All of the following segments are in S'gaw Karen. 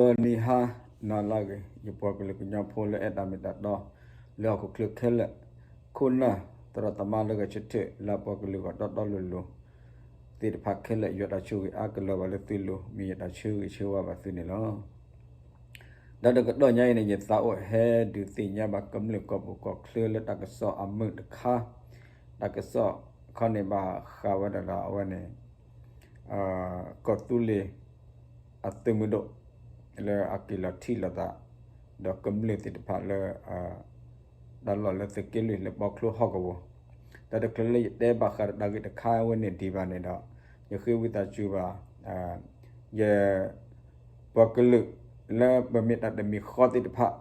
ဂီၤနံၤဟါနၤလၢအဂ့ၤ ယပှၤကလုာ်ကညီဖိလၢအဲၣ်တၢ်မ့ၢ်တၢ်တီ လၢဟီၣ်ခိၣ်ချၢခဲလၢာ် ခိၣ်နၢ် သရၣ်သမါလၢဂဲၤဆၢထၢၣ် လၢအပှၤကလုာ်ဂီၢ်တီတီလိၤလိၤ သ့ၣ်တဖၣ်ခဲလၢာ် ယွၤတၢ်ဆိၣ်ဂ့ၤအါကလီၤဘၣ်လၢသုလိၤ မ့ၢ်ယတၢ်ဆၢဂ့ၤဆၢဝါဘၣ်သုန့ၣ်လီၤ. ဒီးတကတီၢ်ညါအံၤန့ၣ် ယသးအိၣ်ဟဲဒုးသ့ၣ်ညါဘၣ်ကမျၢၢ်ကီၢ်ပူၤကီၢ်ချၢလၢတၢ်ကစီၣ်အမုာ်တခါ, တၢ်ကစီၣ်ခီန့ၣ်ဘၣ်ဃးဝဲဒၣ်ဒီးအဝဲန့ၣ် ကီၢ်သူလ့ၤ အသုးမုၢ်ဒိၣ် လၢအက့ၤလီၤထံၣ်လိာ်သး ဒီးကမျၢၢ်သ့ၣ်တဖၣ်လၢ တၢ်လီၢ်လၢသုးက့လွံၢ်လၢပီချိဟီၣ်ကဝီၤ, တၢ်တချုးလၢယတဲဘၣ်ဃးဒီးတၢ်ဂ့ၢ်တခါဝဲန့ၣ်ဒံးဘၣ်န့ၣ်ဒီး ယဃ့ဝံသးစူၤဘၣ် ယ ပှၤကလုာ်လၢပမ့ၢ်တၢ်တမံၤဃီသ့ၣ်တဖၣ်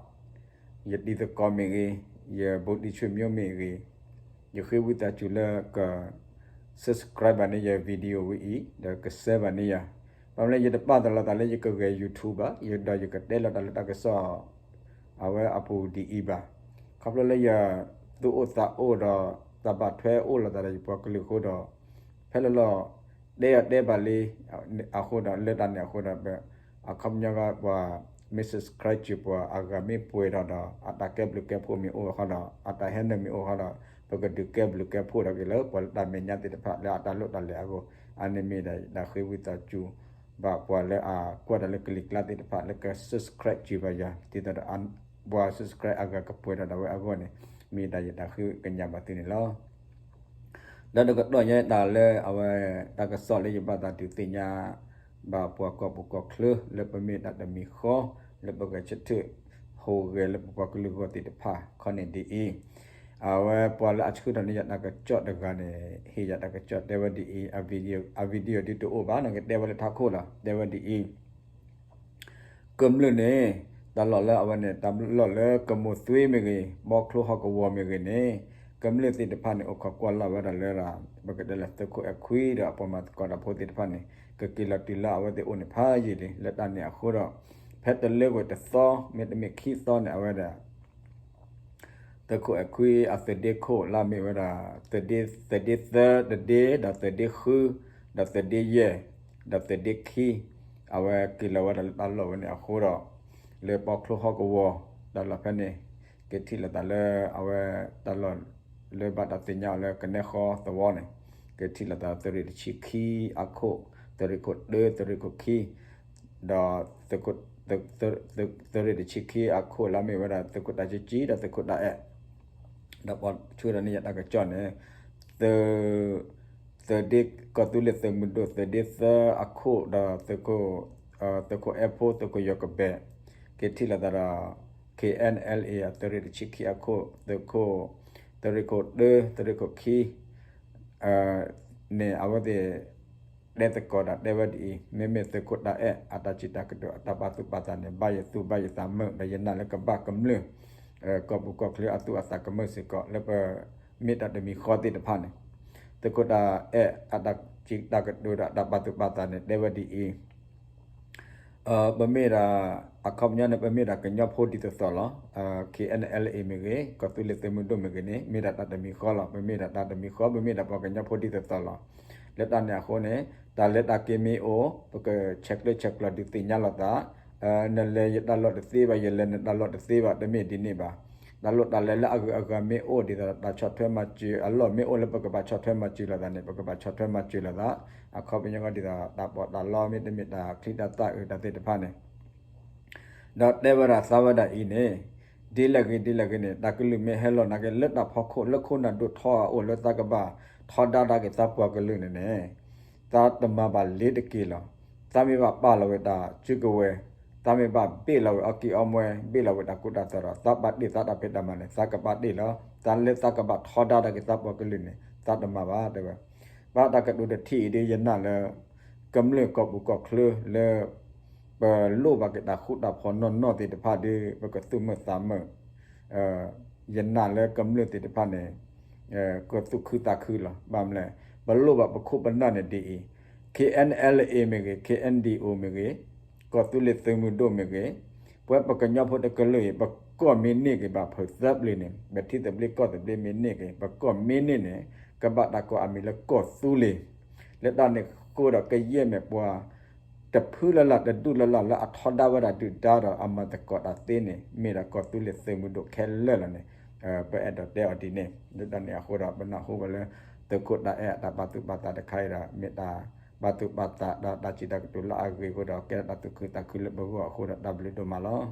ယတံၤသကိးမ့ၢ်ဂ့ၤ, ယဘူးတံၢ်ဆွေမျိုးမ့ၢ်ဂ့ၤ, ယဃ့ဝံသးစူၤလၢက subscribe ဘၣ်န့ၢ်ယ video ဝဲအံၤ ဒီးက share ဘၣ်န့ၢ်ယၤ, ဘၣ်မနုၤလဲၣ် ယတပာ်သးလီၤသးလၢယကဂဲၤ YouTube ဘၣ်, ဒီးယကတဲလီၤတၢ်လၢတၢ်ကစီၣ် အဝဲအပူၤဒ်အံၤဘၣ်. ခီဖျိလၢယသူၣ်အိၣ်သးအိၣ်ဒီး တၢ်ဘၣ်ထွဲအိၣ်လိာ်သးဒီးယပှၤကလုာ်အဃိဒီး ဖဲလၢလီၢ် တဲအီၤတဲဘၣ်လံ အဃိဒီး လၢတၢ်န့ၣ်အဃိဒီး အခီပညီကပှၤ မ့ၢ် subscribe စၢၤပှၤအဂၤမ့ၢ်ပှဲၤထီၣ်ဒီး အတၢ်ကဲဘျုးကဲဖှိၣ်မ့ၢ်အိၣ်ဃီဒီး အတၢ်ဟဲနုာ်မ့ၢ်အိၣ်ဃီဒီး ပကဒုးကဲဘျုးကဲဖှိၣ်ထီၣ်က့ၤလၢပှၤလၢတၢ်မဲာ်ညါသ့ၣ်တဖၣ်လၢအတၢ်လိၣ်တၢ်လဲၤအဂီၢ်, အန့ၣ်မ့ၢ်ဒၣ်ယတၢ်ဃ့ဝံသးစူၤ ဘၣ်ပှၤလၢအကွၢ်တၢ်လၢကလံၤကျါသ့ၣ်တဖၣ်လၢက subscribe စၢၤဘၣ်ယၤ ဒ်သိးဒီး ပှၤ subscribe အဂၤကပှဲၤထီၣ်ဒၣ်ဝဲအဂီၢ်န့ၣ် မ့ၢ်ဒၣ်ယတၢ်ဃ့ကညးဘၣ်သုန့ၣ်လီၤ. ဒီးတကတီၢ်ညါအံၤတၢ်လၢအဝဲ တၢ်ကစီၣ်လၢယဘၣ်သးဒုးသ့ၣ်ညါ ဘၣ်ပှၤကီၢ်ပူၤကီၢ်ချၢ လၢပမ့ၢ်တၢ်တမံၤဃီ လၢပဂဲၤဆၢထၢၣ် ဟူးဂဲၤလၢပပှၤကလုာ်ဂီၢ်သ့ၣ်တဖၣ်ခီန့ၣ်ဒ်အံၤ, အဝဲပှၤလၢအဆှၢထီၣ်န့ၢ်ယၤတၢ်ကစီၣ်တဂၤန့ၣ် ဟ့ၣ်ယၤတၢ်ကစီၣ်တဲဝဲဒ်အံၤ, အ video ဒ်တအိၣ်ဘၣ် နကတဲဝဲလၢထးခိၣ်လီၤ တဲဝဲဒ်အံၤ ကမျၢၢ်န့ၣ် တၢ်လီၢ်လၢအဝဲန့ၣ် တၢ်လီၢ်လၢကမိၢ်သွ့မ့ၢ်ဂ့ၤ, ဘီချိဟီၣ်ကဝီၤမ့ၢ်ဂ့ၤန့ၣ် ကမျၢၢ်သ့ၣ်တဖၣ်န့ၣ် အိၣ်ခိးကွၢ်လၢ်ဝဲဒၣ်လၢ ပကတဲလၢသုးခိၣ်အဲၣ်ခွံဒီးအပှၤမၤသကိးတၢ်ဖိသ့ၣ်တဖၣ်န့ၣ် ကက့ၤလီၤတုၤလၢအဝဲသ့ၣ်အိၣ်န့ၣ်ဖးယံာ်လံ လၢတၢ်န့ၣ်အဃိဒီး ဖဲတလၢကွံာ်တသီ မ့တမ့ၢ်ခံသီန့ၣ် အဝဲဒၣ် သုးခိၣ်အဲၣ်ခွံအသုးဒ့ခိၣ်လၢအမ့ၢ်ဝဲဒၣ် သုးဒ့သၢတဒ့ ဒီးသုးဒ့ဃု ဒီးသုးဒ့ယဲၢ် ဒီးသုးဒ့ခံ အဝဲက့ၤလီၤဝဲဒၣ်လၢတၢ်လီၢ်ဝဲန့ၣ်အဃိဒီး လၢဘီချိဟီၣ်ကဝီၤ တၢ်လီၢ်ဖဲန့ၣ် ကထံၣ်လိာ်သးလၢအဝဲတၢ်လီၢ်လၢဘၣ်တၢ်သ့ၣ်ညါအီၤလၢကနဲဃီသဝီန့ၣ် ကထံၣ်လိာ်သးသုးရ့ၣ်တဆံခံအခိၣ် သုးရ့ၣ်ခိၣ်တၢ သုးရ့ၣ်ခိၣ်ခံ ဒီး သုးရ့ၣ်တဆံခံအခိၣ်လၢအမ့ၢ်ဝဲဒၣ်သုးခိၣ်တၢ်ကကံဒီးသုးခိၣ်တၢ်အဲၣ် ဒီးပှၤဆှၢထီၣ်န့ၢ်ယၤတၢ်ကစီၣ်န့ၣ် သုး သုးဒ့ ကီၢ်သူလ့ၤသုးမုၢ်ဒိၣ်သုးဒ့သၢအခိၣ်ဒီး သုးခိၣ်အဲၣ်ဖိ သုးခိၣ်ယီၤကဘဲၣ် ကထံၣ်လိာ်သးဒီး KNLA အသုးရ့ၣ်တဆံခံအခိၣ် သုးခိၣ် သုးရ့ၣ်ခိၣ်တၢ သုးရ့ၣ်ခိၣ်ခံ န့ၣ် အဝဲသ့ၣ် တဲသကိးဒီးတဲဝဲဒ်အံၤ, မ့မ့ၢ်သုးခိၣ်တၢ်အဲၣ်အတၢ်စံးတၢ်ကတိၤအတၢ်ပာ်သူၣ်ပာ်သးန့ၣ် ဘၣ်ယသူၣ်ဘၣ်ယသးမုာ် ဒီးယနာ်လၢကဘၣ်ကမျၢၢ် ကီၢ်ပူၤကီၢ်ချၢအသူၣ်အသးကမၢၢ်စ့ၢ်ကီး လၢပမ့ၢ်တၢ်တမံၤဃီသ့ၣ်တဖၣ်န့ၣ်, သုးခိၣ်တၢ်အဲၣ်အတၢ်စံးတၢ်ကတိၤဒီးအတၢ်ပာ်သူၣ်ပာ်သးန့ၣ် တဲဝဲဒ်အံၤ ပမ့ၢ်ဒၣ် အခီပညီန့ၣ် ပမ့ၢ်ဒၣ်ကညီဖိဒ်သိးသိးလီၤ. KNLA မ့ၢ်ဂ့ၤ, ကီၢ်သူလ့ၤသုးမုၢ်ဒိၣ်မ့ၢ်ဂ့ၤန့ၣ် မ့ၢ်ဒၣ်တၢ်တမံၤဃီလီၤ. ပမ့ၢ်ဒၣ်တၢ်တမံၤဃီ ပမ့ၢ်ဒၣ်ပှၤကညီဖိဒ်သိးသိးလီၤ. လၢတၢ်န့ၣ်အဃိန့ၣ် တၢ်လဲၤတၢ်က့ၤမ့ၢ်အိၣ် ပကဆဲးကျၢဆဲးကျိးဒုးသ့ၣ်ညါလိာ်သး, နလဲၤယတၢ်လီၢ်တသ့ဘၣ် ယလဲၤနတၢ်လီၢ်တသ့ဘၣ် တမ့ၢ်ဒ်န့ၣ်ဘၣ်. တၢ်လိၣ်တၢ်လဲၤလၢအဂုၤအဂၤမ့ၢ်အိၣ်ဒ်သိးဒီး တၢ်ဆီၣ်ထွဲမၤစၢၤအလီၢ်မ့ၢ်အိၣ်လၢပကဘၣ်ဆီၣ်ထွဲမၤစၢၤလိာ်သးန့ၣ် ပကဘၣ်ဆီၣ်ထွဲမၤစၢၤလိာ်သး. အခီပညီဒ်သိး တၢ်ပီးတၢ်လီမ့တမ့ၢ်တၢ်ချံတၢ်သၣ်အုးတၢ်သ့ၣ်တဖၣ်န့ၣ် ဒီးတဲဝဲဒၣ်သးဝဲဒၣ်အံၤန့ၣ် ဒ်လဲၣ်ဂ့ၤဒ်လဲၣ်ဂ့ၤန့ၣ် တၢ်ကလုၢ်မ့ၢ်ဟဲလီၤနာ်က့ လၢတၢ်ဖီခိၣ်လၢခိၣ်နၢ်ဒိၣ်ထီအအိၣ်လၢသးကဘၣ်ထီဒါတၢ်က့ၤသးပှၤကလုာ်န့ၣ်န့ၣ် သးတမၤဘၣ်လ့ၤတက့ၢ်လီၤ. သးမ့ၢ်ဘၣ်ပာ်လီၤဝဲတၢ်စုကဝဲၤ, သးမ့ၢ်ဘၣ်ဘ့ၣ်လီၤဝဲအီၣ်ကံၢ်အီၣ်မွဲ ဘ့ၣ်လီၤဝဲတၢ်ကူတၢ်သိးဒီး သးပာ်တ့ၢ်သးတၢ်ဖံးတၢ်မၤန့ၣ် သးကပာ်တ့ၢ်လီၤ. သးလၢသးကဘၣ်ထီဒါတၢ်က့ၤသးပှၤကလုာ်န့ၣ် သးတမၤဘၣ်တဲဝဲ. ဘၣ်တၢ်ကတိၤတထံၣ်အံၤဒ်ယနာ်လၢ ကမျၢၢ်ကီၢ်ပူၤကီၢ်ချၢလၢ ပလိၣ်ဘၣ်က့ၤတၢ်ဃူတၢ်ဖိးနီၢ်နီၢ်သ့ၣ်တဖၣ်ဒီး ပကသူၣ်မုာ်သးမုာ် ယနာ်လၢကမျၢၢ်သ့ၣ်တဖၣ်န့ၣ် ကသူၣ်ခုသးခုလီၤ. ဘၣ်မနုၤလဲၣ် ပလိၣ်ဘၣ်ပခိၣ်ပနၢ်န့ၣ်ဒ်အံၤ, KNLA မ့ၢ်ဂ့ၤ, KNDO မ့ၢ်ဂ့ၤ, ကီၢ်သူလ့ၤသုးမုၢ်ဒိၣ်မ့ၢ်ဂ့ၤ, ပဝဲပကညီဖိတကလုာ်အံၤ ပကီၢ်မ့ၢ်န့ၢ်က့ၤဘၣ်ဖုးသၢပျ့ၤန့ၣ် ပထံသဘျ့ကီၢ်သဘျ့မ့ၢ်န့ၢ်က့ၤ ပကီၢ်မ့ၢ်န့ၢ်န့ၣ် ကဘၣ်တၢ်ကိးအမံၤလၢကီၢ်သူလ့ၤ လၢတၢ်န့ၣ်ဃိဒီးကယဲၢ်မဲာ်ပှၤ တဖုလၢ်လၢ်တဒူၣ်လၢ်လၢ်လၢအထီဒါဝဲဒၣ်ဒုၣ်ဒါဒီးအမၤသကိးတၢ်သ့န့ၣ် မ့ၢ်ဒၣ်ကီၢ်သူလ့ၤသုးမုၢ်ဒိၣ်ခဲလၢာ်လီၤန့ၣ်, ပအဲၣ်ဒိးတဲအီၤဒ်န့ၣ် လၢတၢ်န့ၣ်အဃိဒီး ပနၢ်ဟူဘၣ်လၢ သုးခိၣ်တၢ်အဲၣ်အတၢ်ပာ်သူၣ်ပာ်သးတခါအံၤဒီး မ့ၢ်တၢ်ပာ်သူၣ်ပာ်သးဒီးတၢ်စံးတၢ်ကတိၤလၢအဂ့ၤအဃိဒီး ကဲထီၣ်တၢ်သူၣ်ခုသးခုလၢပဂီၢ်အဃိဒီး တၢ်ဘျုးဒိၣ်မးလီၤ.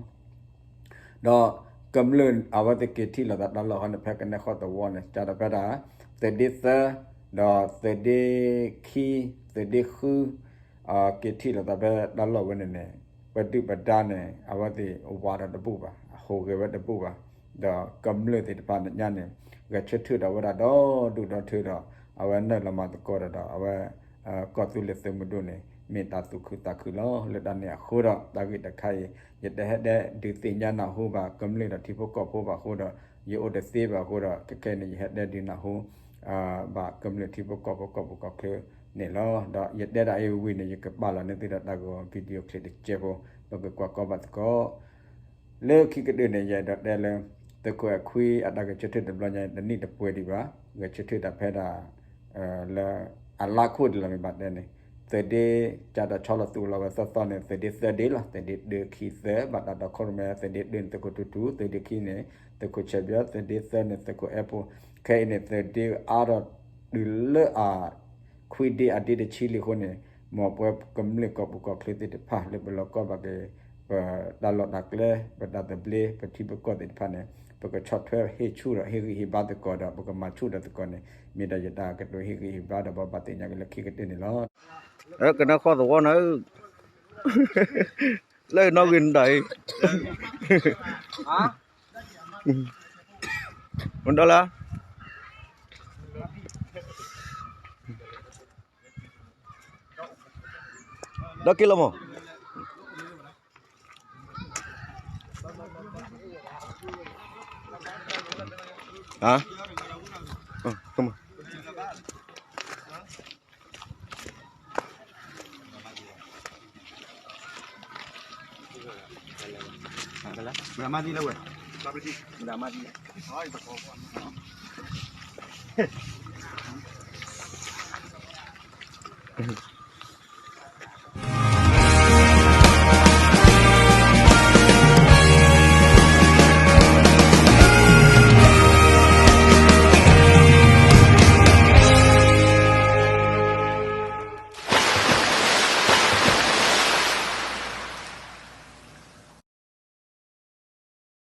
ဒီးကမျၢၢ်အဝဲသ့ၣ်က့ၤထံၣ်လိာ်သးတၢ်လီၢ်ဃီန့ၣ် ဖဲကနဲဃီသဝီန့ၣ် ကဒီးဖဲဒၣ် သုးဒ့သၢ ဒီးသုးဒ့ခံ သုးဒ့ဃု က့ၤထံၣ်လိာ်သးဖဲတၢ်လီၢ်ဝဲန့ၣ်န့ၣ် ပဒုၣ်ပဒါန့ၣ် အဝဲသ့ၣ်ဝးဒီးတဘူၣ်ဘၣ်, ဟူးဂဲၤဝဲတဘူၣ်ဘၣ်, ဒီးကမျၢၢ်သ့ၣ်တဖၣ်န့ၣ်ညါန့ၣ် ဂဲၤဆၢထၢၣ်ဒီးဝဲဒၣ်ဒီဒူၣ်ဒီထၢဒီး အဝဲနုာ်လီၤမၤသကိးဒီး အဝဲ ကီၢ်သူလ့ၤသုးမုၢ်ဒိၣ်န့ၣ် မ့ၢ်တၢ်သူၣ်ခုသးခုလီၤ. လၢတၢ်န့ၣ်အဃိဒီး တၢ်ဂ့ၢ်တခါအံၤ ယတဟဲတဲဒုးသ့ၣ်ညါနၢ်ဟူဘၣ်ကမျၢၢ်ဒီးထံဖိကီၢ်ဖိဘၣ်အဃိဒီး ယအိၣ်တသ့ဘၣ်အဃိဒီး ခဲခဲအံၤန့ၣ် ယဟဲတဲဒုးနၢ်ဟူ ဘၣ်ကမျၢၢ်ထံဖိကီၢ်ဖိကီၢ်ပူၤကီၢ်ချၢန့ၣ်လီၤ. ဒီးယတဲဒၣ်အံၤဝံၤန့ၣ် ယကပာ်လီၤန့ၢ်သုဒီးတၢ်ဂီၤ video clip တကဲးဖိ ပကကွၢ်ကီဘၣ်သကိး လၢခံကတၢၢ်န့ၣ် ယအဲၣ်ဒိးတဲလၢ သုးခိၣ်အဲၣ်ခွံအတၢ်ဂဲၤဆၢထၢၣ်တဘျီညါ တနံၣ်တပှဲၤဒံးဘၣ်, ဂဲၤဆၢထၢၣ်တၢ်ဖဲဒၣ် လၢအလါခိၣ်ဒံးလီၤမ့ၢ်ဘၣ်တဲန့ၣ် သုးဒ့ ကၢ်ဒီးဆီလီၤသူၣ်လီၤဝဲသီသီန့ၣ် သုးဒ့သၢဒ့လီၤ, သုးဒ့တၢခံသၢ ဘၣ်တၢ်ဒီခိၣ်ရိၣ်မဲ သုးဒ့တၢန့ၣ် သုးခိၣ်ထူထူ, သုးဒ့ခံန့ၣ် သုးခိၣ်ဆဲးဘျၢ, သုးဒ့သၢန့ၣ် သုးခိၣ်အဲၣ်ဖိ, ခဲအံၤန့ၣ် သုးဒ့အါထီၣ်တုၤလၢအ ခွံဒ့အဒ့တဆံလံအဃိန့ၣ် မ်ပဝဲကမျၢၢ်ကီၢ်ပူၤကီၢ်ချၢသ့ၣ်တဖၣ် လၢပလီၤကီဘၣ်က့ၤ ပတၢ်လီၢ်တၢ်ကျဲ ပတၢ်သဘျ့ ပထံပကီၢ်သ့ၣ်တဖၣ်န့ၣ် ပကဆီၣ်ထွဲဟ့ၣ်ဆူၣ်ဒီးဟ့ၣ်ဂံၢ်ဟ့ၣ်ဘါသကိးဒီး ပကမၤဆူၣ်ဒီးသကိးန့ၣ် မ့ၢ်ဒၣ်ယတၢ်ကတိၤဟ့ၣ်ဂံၢ်ဟ့ၣ်ဘါဒီး ပဘၣ်သ့ၣ်ညါက့ၤလၢခံကတၢၢ်န့ၣ်လီၤ. ကနၢ်ဃီသဝီနၤဧၢ, လၢနီၣ်ဂံၢ်နဒၣ်အံၤ မဒီလၢ ဒီးက့ၤလီၤမး ဟါ come on. မဒၤမၤဒ်လဲၣ်ဝဲ, မဒၤမၤဒ်လဲၣ်.